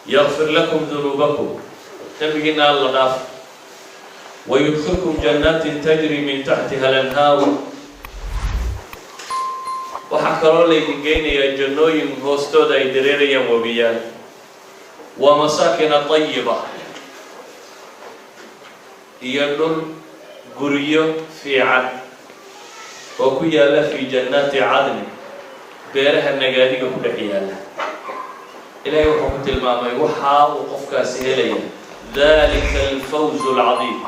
Yakfir lakum dunuubakum, dembigiina Alla dhaaf. Wayudkhilkum jannaatin tajri min taxtiha alanhaar, waxaa kaloo laydin geynayaa jannooyin hoostooda ay dareerayaan webiyaan. Wa masaakina tayiba, iyo dhul guryo fiican oo ku yaalla fi jannaati cadni, beeraha nagaadiga ku dhex yaalla. Ilaahay wuxuu ku tilmaamay waxaa uu qofkaasi helaya dalika alfawz alcadiim.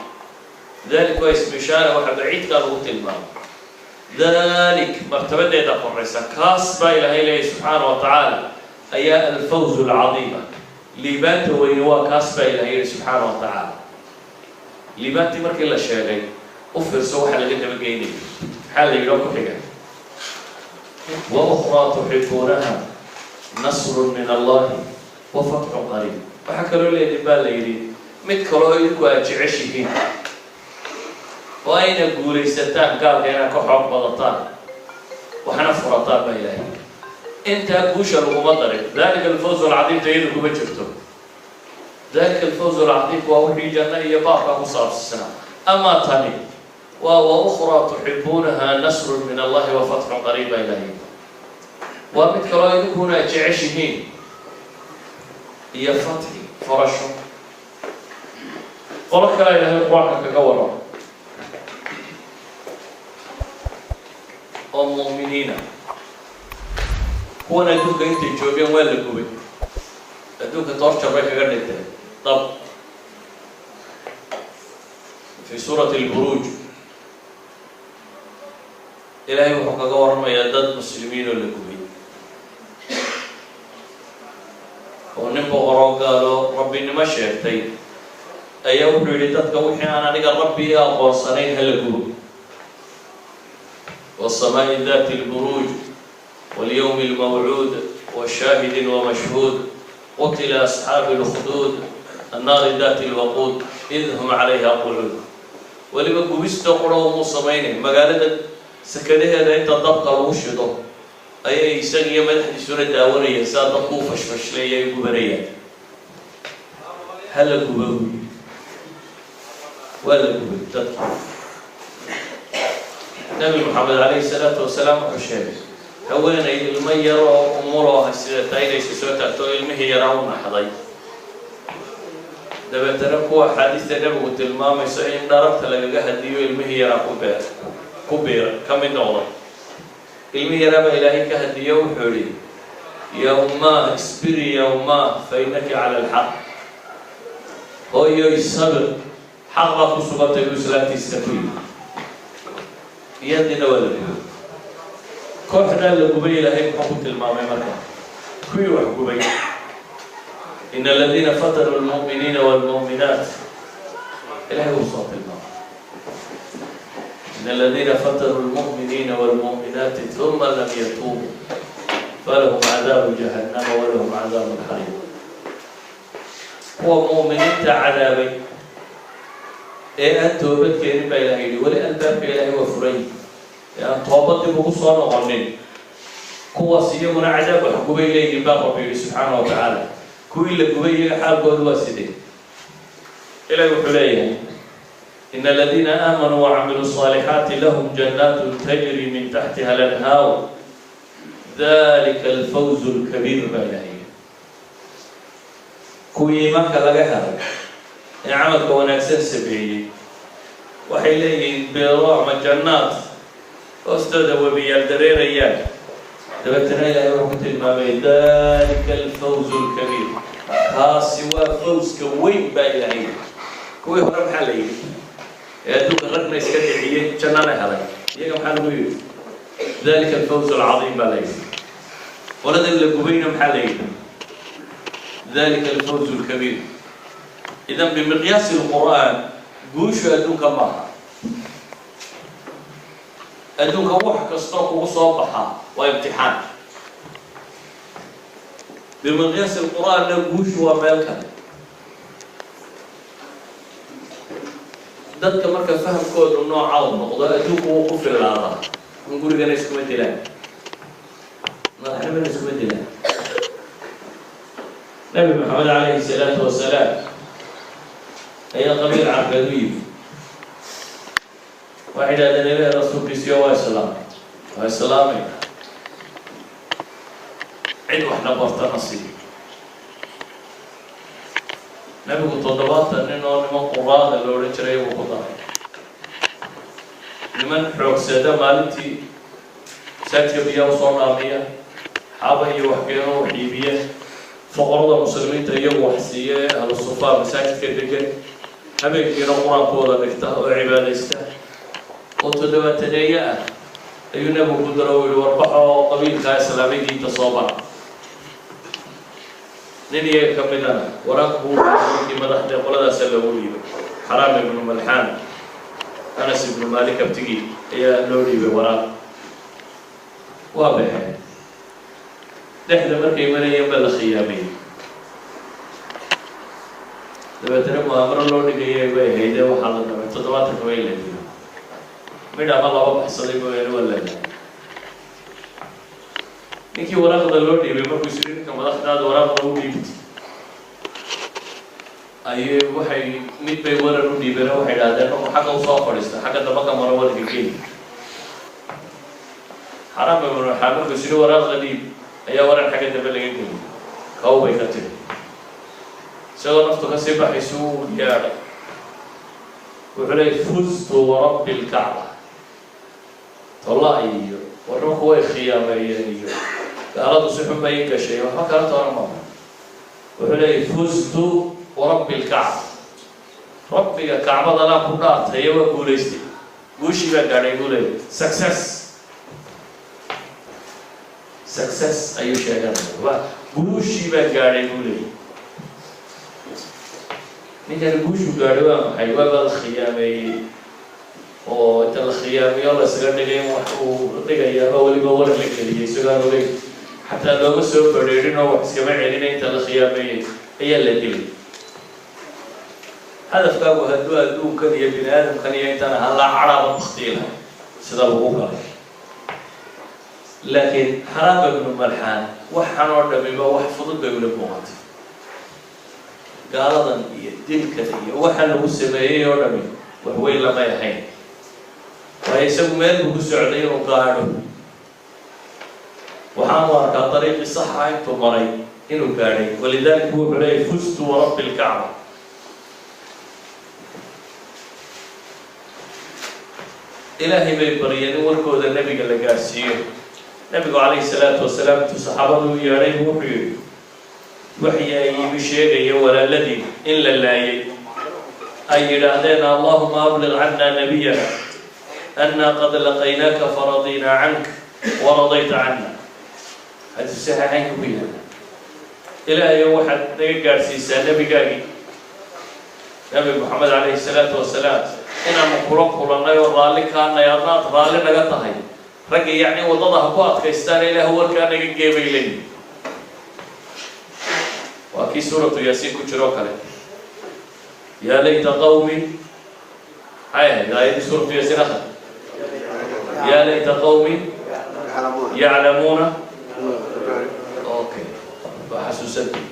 Dalik waa ismishaara, waxa baciidkaa lagu tilmaamay dalik martabadeeda koraysa. Kaas baa Ilaahay leeyahy subxaana wa tacaala ayaa alfawz alcadiima, liibaanta weyne waa kaas baa Ilahay yihi subxaana wa tacaala. Liibaantii markii la sheegay, u fiirso waxa laga dabageynaya. Maxaa la yidhi oo ku xiga? Wa ukhraa tuxibuunaha nasru min Allahi wa fatxu qariib. Waxaa kaloo leedin baa la yidhi mid kaloo idinku aad jeceshihiin oo ayna guulaysataan, gaalka inaad ka xoog badataan, waxna furataan baa Ilaahay. Intaa guusha laguma darin. Dalika alfawz alcadiimta iyadu kuma jirto. Dalika alfawz alcadiim waa wixii janno iyo baabkaa ku saabsisnaa. Ama tani waa wa ukhraa tuxibuunaha nasru min Allahi wa fatxun qariib baa Ilaahay. Waa mid kaloo idinkuna aad jeceshihiin iyo fatxi, furasho. Qolo kalea Ilaahay Qur-aanka kaga warramo oo mu'miniina. Kuwan adduunka intay joogeen waa la gubay, adduunka torture bay kaga dhinteen, dab. Fi suurati Alburuuj Ilaahay wuxuu kaga warramayaa dad muslimiin oo la gubay, oo nin boqoroo gaalo rabbinimo sheegtay ayaa wuxuu yidhi: dadka wixii aan aniga rabbi i aqoonsanayn hala gubo. والسماء ذات البروج واليوم الموعود وشاهد ومشهود قتل أصحاب الأخدود النار ذات الوقود إذ هم عليها قعود. Weliba gubista qura umuu samaynayn, magaalada sakadaheeda inta dabka lagu shido ayay isaga iyo madaxdiisuna daawanayeen sidaa dabku u fashfashleeya ay gubanayaan. Hala guba buu yidhi, waa la gubay dadki. Nabi Moxamed calayhi salaatu wasalaam wuxuu sheegay haweenay ilmo yar oo umuloo haysidataa inaysa soo taagto oo ilmihii yaraa u naxday. Dabeetana kuwa axaadiista Nebigu tilmaamayso in dharabta lagaga hadiyo ilmihii yaraa ku beer ku biir ka mid noqday. Ilmihii yaraa baa Ilaahay ka hadiyo. Wuxuu idhi: ya ummaah, isbiri ya ummaah, fa innaki cala alxaq. Hooyoy, sabir, xaq baad ku sugantay, buu islaantiisna ku yidhi. Iyadina waa la gubay. Kooxdaa la gubay Ilaahay muxuu ku tilmaamay marka kuwii wax gubay? In aladiina fatanuu lmu'miniina wاlmu'minaat, Ilahay wuu soo tilmaamay: in aladiina fatanuu lmu'miniina wاlmu'minaati ثuma lam yatuubuu falahum cadaabu jahannama walahum cadaabu xariiq. Kuwa mu'miniinta cadaabay ee aan toobad keenin baa Ilahay yidhi, weli albaabka Ilaahay waa furay, ee aan toobad dib ugu soo noqonin, kuwaas iyaguna cadaab wax gubay leeyihin baa Rabbi yidhi subxaana wa tacaala. Kuwii la gubay iyaga xaalkoodu waa sidee? Ilahi wuxuu leeyahay: in aladiina aamanuu wacamiluu الصaalixaati lahum jannaat tajri min taxtiha alanhaar dalika alfawz اlkabiir baa Ilahay yidhi. Kuwii iimaanka laga helay ee camalka wanaagsan sameeyey waxay leeyihiin beero ama jannaad hoostooda webiyaal dareerayaan. Dabeetana Ilaahay wuxuu ku tilmaamay: dalika alfawz اlkabiir, kaasi waa fawska weyn baa Ilaahay yidhi. Kuwii hore maxaa la yidhi ee adduunka ragna iska dhiciyey, jannana helay? Iyaga maxaa lagu yidhi? Dalika alfawz alcadiim baa la yidhi. Qoladan la gubayna maxaa la yidhi? Dalika alfawz اlkabiir. Idan bimiqyaasi lqur'aan guushu adduunka maaha. Adduunka wax kastoo kugu soo baxa waa imtixaan. Bimiqyaasi lqur'aanna guushu waa meel kale. Dadka marka fahamkoodu nooca u noqdo, adduunku wuu ku filaadaa. In gurigana iskuma dilaan, madaxnimana iskuma dilaan. Nabi Maxamed calayhi salaatu wasalaam ayaa qabiil Carbeed u yimi. Waxay idhahdeen, "Ilahi rasuulkiisiyo, waa islaamay, waa islaamayna, cid waxna bartana sii." Nabigu 70 nin oo niman quraada la odhan jiray buu ku daray, niman xoogsada, maalintii masaajidka biyaa usoo dhaamiya, xaaba iyo waxkeeno wax iibiya, fuqarada muslimiinta iyagu wax siiya ee ahlu sufaa masaajidka degan, habeenkiina qur-aankooda dhigta oo cibaadaysta, oo toddobaataneeye ah ayuu nabigu ku daro. U yihi, "Warbaxo oo qabiilkaa islaamay diinta soo bara." Nin iyaga ka midana waraaq buu ninkii madaxda qoladaasa loogu dhiibay. Xaraam ibnu Malxaan, Anas ibnu Maalik abtigii, ayaa loo dhiibay waraaq. Waa baxeen. Dhexda markay marayeen baa la khiyaamayey. Dabeetana mu'aamaro loo dhigayay bay ahaydee, waxaa la damay 70-ka waa in la dilo. Midh ama laba baxsaday mooyaane waa la laayay. Ninkii waraaqda loo dhiibay markuu isiri, "Ninka madaxdaada waraaqda u dhiibti," ayay waxay mid bay waran u dhiibeen oo waxay idhahdeen, "Markuu xagga usoo fadhiista, xagga damba ka maro, waranka geli." Xaraam ibnu Malxaan markuu isiri, "Waraaqda dhiib," ayaa waran xagga dambe laga geliyay, kaw bay ka tiri. Isagoo naftu kasii baxayso uu yeedhay, wuxuu leeyay, "Fuztu warabbi lkacba." Tolla iyo wararku way khiyaameeyeen iyo gaaladu si xun bay i gashay, waxba kala toona maaha. Wuxuu leeyay, "Fuztu warabbi lkacba, rabbiga kacbadanaa ku dhaartaya, waa guulaystay, guushii baa gaadhay," buu leeyay. Success, success ayuu sheeganaya. Waa guushii baa gaadhay, buu leeyay. Ninkani guushuu gaadhay waa maxay? Waabaa la khiyaameeyey oo inta la khiyaamiyo la isaga dhigay in wax uu dhigayaaba, weliba waran la geliyay isagoo aan ogeyn, xataa looma soo badrheerin oo wax iskama celina. Inta la khiyaameeyey ayaa la dilay. Hadafkaagu hadduu adduunkan iyo bini aadamkan iyo intaan ahaan laa, cadhaaba baktii lahay sida lagu galay. Laakiin Xaraam ibnu Malxaan waxaan oo dhamiba wax fudud bay ula muuqatay. Gaaladan iyo dilkan iyo waxaan lagu sameeyey oo dhami wax weyn lamay ahayn, waayo isagu meel buu ku socday inuu gaadho. Waxaanu arkaa dariiqii saxa intuu maray inuu gaadhay. Walidaalika wuxuu leeyay, "Fuztu warabbi lkacba." Ilaahay bay baryeen in warkooda nebiga la gaadhsiiyo. Nebigu calayhi salaatu wasalaam intuu saxaabadu u yeedhay buu wuxuu yidhi, waxyaa yimi sheegaya walaaladii in la laayay, ay yidhaahdeen, "Allahuma abliq cana nabiyana anna qad laqaynaaka faradinaa canka waradayta cana." Xadiisu saxiixaynka ku yaala. "Ilaahayo, waxaad naga gaadhsiisaa nebigaagii Nabi Moxamed calayhi salaatu wasalaam inaanu kula kulannay oo raalli kaanay, adna aad raalli naga tahay. Ragga yacni waddada ha ku adkaystaan, ilaah warkaa naga geebay," leeyihi. Waa kii suuratu Yaasiin ku jiroo kale, "Yaa layta qawmi," maxay ahayd aayaddii suuratu Yaasiin akhri? "Yaa layta qawmi yaclamuuna." Okay, waa xasuusantay.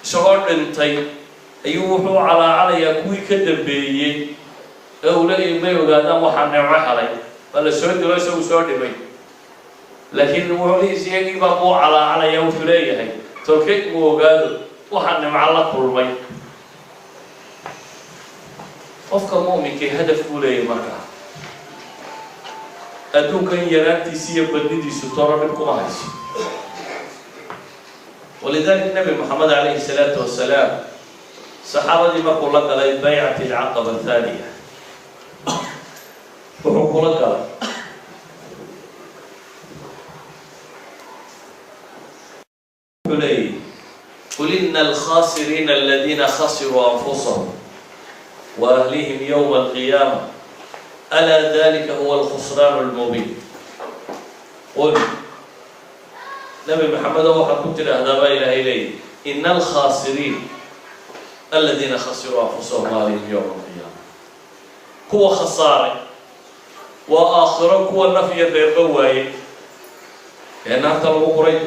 Isagoo dhintay ayuu wuxuu calaacalayaa kuwii ka dambeeyey ee uu leeyahy, "May ogaadaan waxaa neeco helay." Waa la soo dilo, isagu soo dhimay, laakiin wuxuu iyagii baa kuu calaacalaya. Wuxuu leeyahay, "Tolkay uu ogaado waxaa nimco la kulmay." Qofka mu'minkii hadaf buu leeyahy. Markaa adduunkan yaraantiisi iyo badnidiisu toona dhib kuma hayso. Walidalik Nabi Moxamed calayhi salaatu wasalaam saxaabadii markuu la galay baycat alcaqaba athaaniya, wuxuu kula galay, wuxuu leeyahy, "Qul ina alkhasiriina aladiina khasiruu anfusahum waahlihim yowma alqiyaama, alaa dalika huwa alkhusraan almubiin." Qul, Nabi Maxamedo, waxaad ku tidhaahdaa, baa Ilaahay leeyahy, "Ina alkhaasiriin aladiina khasiruu anfusahum waahlihim yowma alqiyaama." Kuwa khasaaray waa aakhiro kuwa naf iyo reerba waayey ee naarta lagu qoray.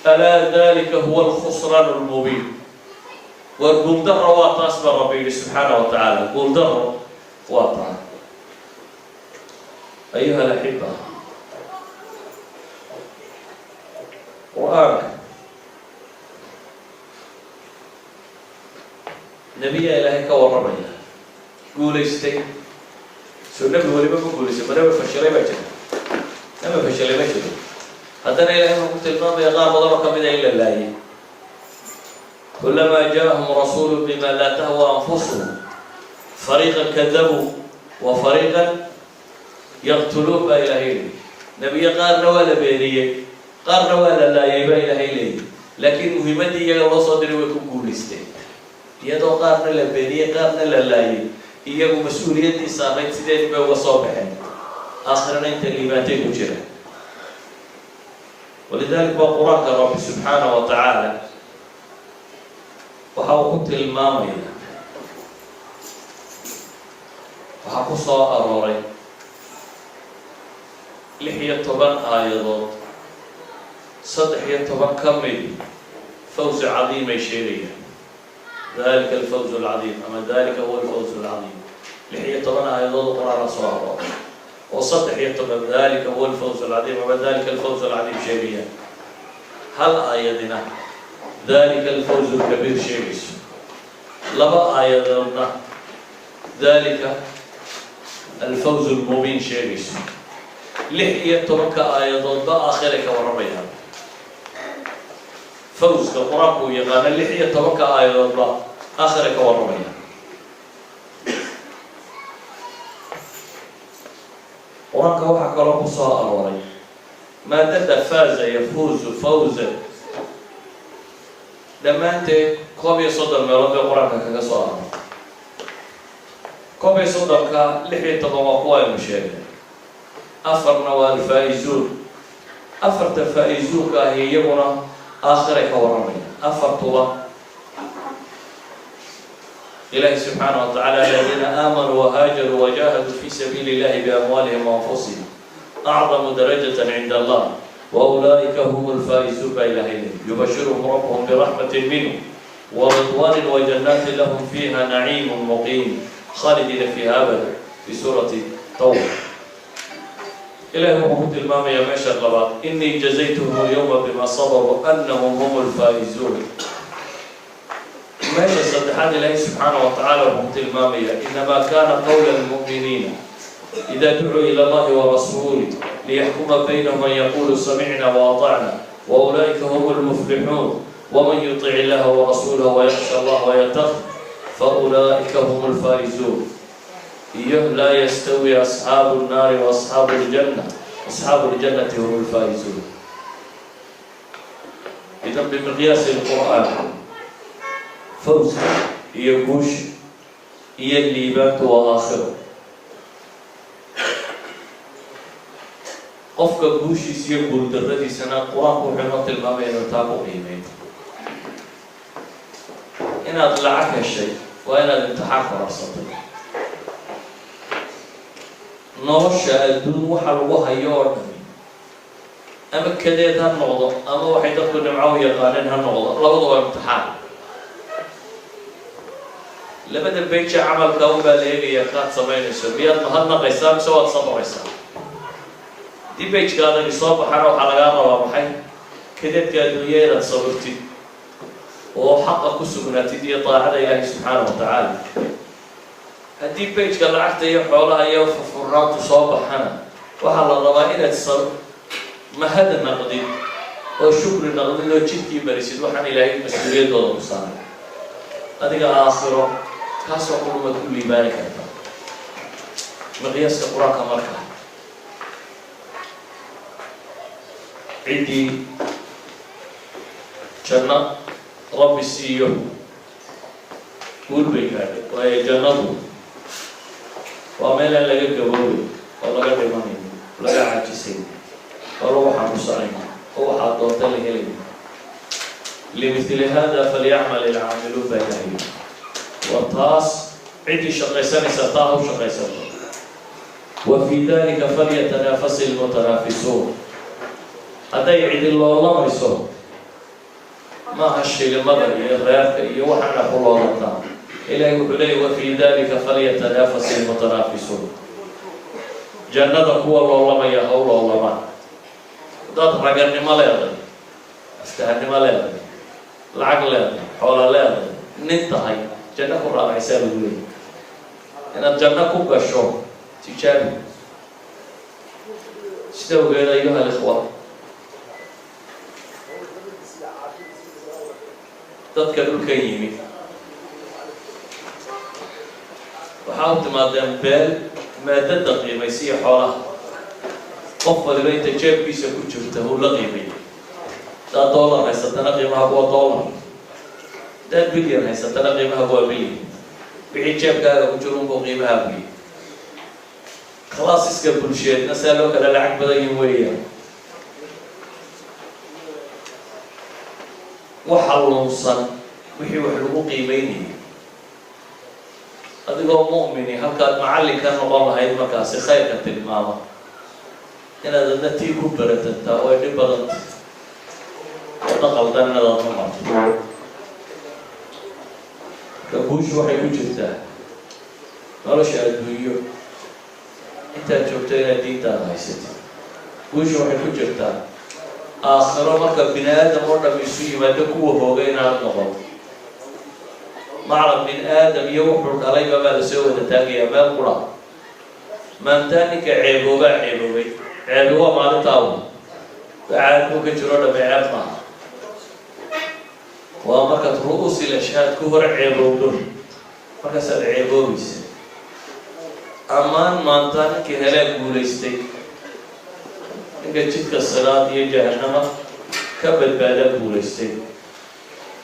Alaa dalika huwa alkhusraan almubiin. War guuldaro waa taas, baa Rabbi yidhi subxaana wa tacaala. Guuldaro waa taa. Ayuha alaxiba, qur-aanka nebiyaa Ilaahay ka warramaya guulaystay. Soo nebi weliba ma guulaystay? Ma nebi fashilay baa jira? Nebi fashilay ma jiro. Haddana Ilahay wuxuu ku tilmaamaya qaar badan oo kamida in la laayay. Kulamaa jaaءahum rasuulu bima laa tahwa anfusuhum fariiqa kadabuu wa fariiqa yaqtuluun, baa Ilaahay leeyay. Nebiye qaarna waa la beeniyey, qaarna waa la laayay, baa Ilaahay leeyay. Laakiin muhiimaddii iyaga loo soo diray way ku guulaysteen, iyadoo qaarna la beeniyey, qaarna la laayay. Iyagu mas-uuliyaddii saarayd sideedii bay uga soo baxeen, aakhirana inta liibaantay ku jira. Walidalik baa qur-aanka Rabbi subxaana wa tacaala waxa uu ku tilmaamaya, waxaa ku soo arooray 16 aayadood, 13 ka mid fawzi cadiim ay sheegayaan, dalika alfawz alcadiim ama dalika huwa alfawz alcadiim. 16 aayadood qur-aana soo arooray oo 13 dalika huwa alfawz alcadiim ama dalika alfawz alcadiim sheegayaan, hal aayadina dalika alfawz alkabiir sheegayso, laba aayadoodna dalika alfawz almubiin sheegayso. 16-ka aayadoodba aakhiray ka warramayaan. Fawska qur-aanku uu yaqaano 16-ka aayadoodba aakhiray ka warramayaan. Qur-aanka waxaa kaloo ku soo arooray maadada faaza yafuuzu fawza dhammaanteed 31 meelood bay qur-aanka kaga soo arooray. 31-ka, 16 waa kuwa aynu sheegnay, afarna waa alfaa-izuun. Afarta faa-izuunka ahi iyaguna aakhiray ka warramaya afartuba. Ilahi subxaana wa tacala: aladiina aamanuu wahaajaruu wajahaduu fi sabiili illahi biamwaalihim waanfusihim acdamu darajata cinda Allah waulaa'ika hum lfaa'izuun, baa Ilahay leey. Yubashiruhum rabbuhum biraxmati minhu waridwanin wajannaati lahum fiiha naciimu muqiim khaalidiina fiiha abada, fi suurati Tawba. Ilahi wuxuu ku tilmaamayaa meesha labaad: inii jazaytuhum alyawma bima sabaruu anahum hum lfaa'izuun. Meesha saddexaad Ilaahay subxaana wa tacaala wuxuu ku tilmaamayaa: inamaa kana qawla lmu'miniina ida ducuu ila allahi warasuulih liyaxkuma baynahum an yaquluu samicna waatacna waulaa'ika hum lmuflixuun. Waman yutic illaha warasuulahu wayaksha allah wayataq faulaa'ika hum lfaa'izuun. Iyo laa yastawi asxaabu nnaari waasxaabu ljanna, asxaabu ljannati hum lfaa'izuun. Idan bimiqyaasi lqur'aan, fawska iyo guusha iyo liibaantu waa aakhiro. Qofka guushiisa iyo guuldarradiisana qur-aanku wuxuu inoo tilmaamaya inuu taa ku qiimeyn. Inaad lacag heshay waa inaad imtixaan korarsatay. Nolosha adduun waxa lagu hayo oo dhami, ama kadeed ha noqdo ama waxay dadku nimco u yaqaaneen ha noqdo, labadu waa imtixaan. Labada beja camalka un baa la eegayaa kaad samaynayso. Miyaad mahadnaqaysaa mise waad sabraysaa? Haddii bejka adagi soo baxana, waxaa lagaa rabaa maxay? Kadeedka adduunya inaad sabirtid oo xaqa ku sugnaatid iyo daacada Ilaahay subxaana wa tacaala. Haddii bejka lacagta iyo xoolaha iyo furfurnaantu soo baxana, waxaa la rabaa inaad mahad naqdid oo shukri naqdid oo jidkii marisid waxaan Ilaahay mas-uuliyaddooda ku saaray adiga. Aakhiro kaasoo qulumaad ku liibaani karta miqyaaska qur-aanka. Marka ciddii janno Rabbi siiyo guul bay gaadhay, waayo jannadu waa meel aan laga gaboobay oo laga dhimanayo, laga caajisay oo lagu xanuunsanayo oo waxaa doonta la helayo. Limithli hada falyacmal ilcaamiluun, baa Ilahay. Waa taas ciddii shaqaysanaysa taa ha u shaqaysato. Wa fii dalika falyatanaafasi lmutanaafisuun. Hadday cidi loolamayso Maaha shilimada iyo reerka iyo waxaana ku loolantaa. Ilahay wuxuu leeyay: وفي ذلك فليتنافس المتنافسون. Jannada kuwa loolamaya ha u loolamaan. Haddaad raganimo leedahay, aftahannimo leedahay, lacag leedahay, xoola leedahay, nin tahay, janno ku raadacaysaa lagu leeyahy. Inaad janno ku gasho tijaabi. Sida ogeed, أيها الإخوة, dadka dhulkan yimid waxaa u timaadeen beel maadada qiimaysiya xoolaha. Qof waliba inta jeebkiisa ku jirta uu la qiimay. Haddaad dollar haysatana, qiimaha waa dollar. Haddaad bilyan haysatana, qiimaha waa bilyan. Wixii jeebkaaga ku jiro unbuu qiimaha buyi. Classes-ka bulsheedna saa loo kala lacag badan yihin weeyaan. Waxa lunsan wixii wax lagu qiimeynayay. Adigoo mu'mini, halkaad macallin ka noqon lahayd markaasi khayrka tilmaama, inaad adna tii ku beratantaa way dhib badanta. Waddo qaldan inaad adna marto. Marka guushu waxay ku jirtaa nolosha adduunyo intaad joogto inaad diintaada haysatid. Guushu waxay ku jirtaa aakhiro marka bini aadam oo dham isu yimaado, kuwa hooga inaad noqon. Macrad bin aadam iyo wuxuu dhalayba baa lasoo wada taagayaa meel qura. Maantaa ninka ceeboobaa ceeboobay. Ceebi waa maalintaa. Waxa adduunka jiro dhame ceeb maaha. Waa markaad رؤوس الأشهاد ku hor ceeboowdo, markaasaad ceeboobaysa. Ammaan maantaa ninkii helaa guulaystay. Ninka jidka siraad iyo jahanama ka badbaadaa guulaystay.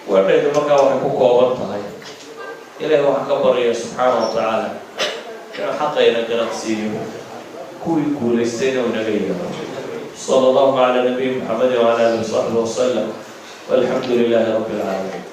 Weedhaydu markaa waxay ku kooban tahay: Ilahay waxaan ka baryaya subxaana wa tacaala inuu xaqayna garabsiiyo, kuwii guulaystayna uu naga yeelo. صلى الله على نبي محمد وعلى آله وصحبه وسلم، والحمد لله رب العالمين.